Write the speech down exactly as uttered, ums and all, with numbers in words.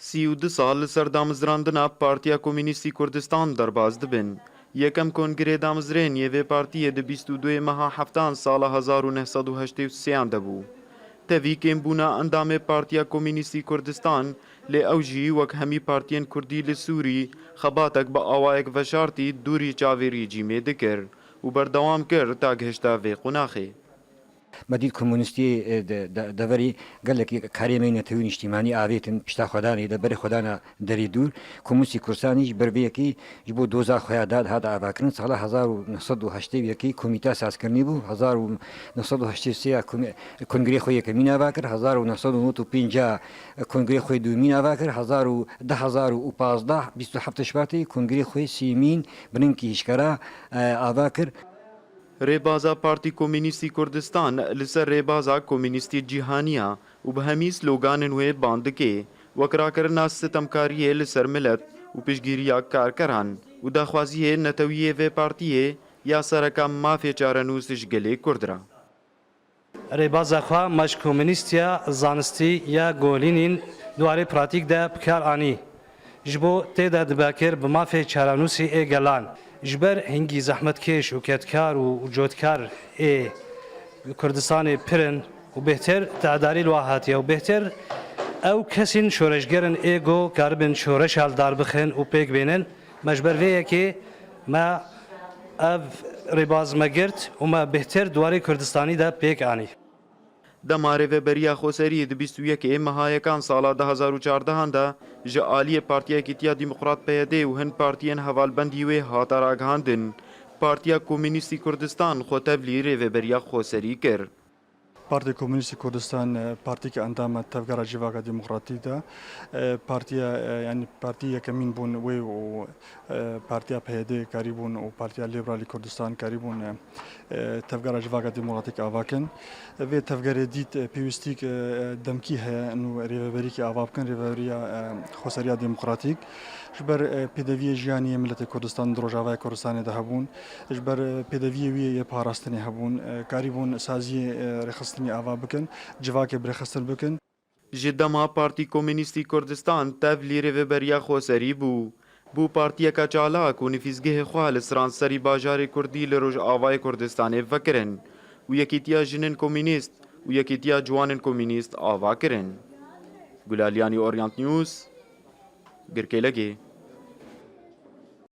Sî û du sal li ser damizrandina Partiya Komînîstî Kurdistan derbas dibin. Yekem Kongirê Damizrên yê vê partiyê di bîst û duyê meha heftan sala hezar û neh sed û heştê û sêyan de bû. Tevî kêmbûna endamê Partiya Komînîstî Kurdistan, lê ew jî wek hemî partiyên kurdî li Sûrî xebatek bi awayek veşartî dûrî çavê rejîmê dikir û berdewam kir ta gihişte vê qonaxê. Me dît komûnîstiyê, e, de, de, deverî gelekî karê me yê netewî nîştîmanî avêtin pişta xwedanê de, berê xwedana derê dûr. Komûnîstî Kurdistanî ji ber vê yekê ji bo doza xwe ya dad hat avakirin. Sala hezar û neh sed û heştê û yekê komîte sazkirinî bû. Hezar û neh sed û heştê û sê ya komî-, kongrê xwe yekemîn ava kir. Hezar û neh sed û nod û pênc ya kongrê xwe duyemîn ava kir. Hezar û, du hezar û pazdeh, bîst û heft Şibatê kongrê xwe sêyemîn bilinkî hişkera, e, ava kir. Rêbaza Partî Komînîstî Kurdistan li ser rêbaza komînîstî cîhanî ya û bi hemî sloganên wê ban dike, wek rakirina sitemkariyê li ser milet û piştgiriya karkeran û daxwaziyê netewî yê vê partiyê ya sereke mafê çarenûs ji gelê Kurd re. Rêbaza xwe me ji komînîstiya zanistî ya Golînîn di warê pratîk de bi kar anî. Ji bo tê de dibe kir bi mafê çarenûsî ê gelan. Ji ber hingî zehmetkêş û kedkar û, û cotkar ê Kurdistanê pir in û bêhtir tedarî li wa hatiye û bêhtir ew kesên şoreşger in ê ku karibin şoreşa li dar bixin û pêk bênin. Me ji ber vê yekê me ev rêbaz me girt û me bêhtir di warê Kurdistanî de pêk anî. Dema Rêveberiya Xweserî di bîst û yekê meha yekan sala du hezar û çardehan de ji aliyê Partiya Yekîtiya Demokrat P Y D û hin partiyên hevalbendî wê hate ragihandin, Partiya Komînîstî Kurdistan xwe tevlî Rêveberiya Xweserî kir. Partî Komînîstî Kurdistan, e, partîke endam e Tevgera Civaka Demokratîk de. E, partiya, e, yanî partî yekemîn bûn wê û, e, Partiya P Y D karîbûn û Partiya Liberalî Kurdistan karîbûn, e, e, Tevgera Civaka Demokratîk ava kin. Vê tevgerê dît, e, pêwîstîk, e, e, demkî heye, nû rêveberîkê ava bikin, rêveberiya, e, Xweseriya Demokratîk. Ji ber, e, pêdeviyê jiyanî yê miletê Kurdistan di Rojavaya Kurdistanê de hebûn, ji ber, e, pêdeviyê wî yê parastinê hebûn, e, karîbûn saziyê, e, rêxistinê ava bikin, civakê bi rêxistin bikin. Ji dema Partî Komînîstî Kurdistan tevlî Rêveberiya Xweserî bû, bû partiyeke çalak û nifîsgehê xwe li seranserî bajarê Kurdî li Rojavayê Kurdistanê vekirin û Yekîtiya Jinên Komînîst û Yekîtiya Ciwanên Komînîst ava kirin. Gulaliyanî, Orient News, Girkêlegê.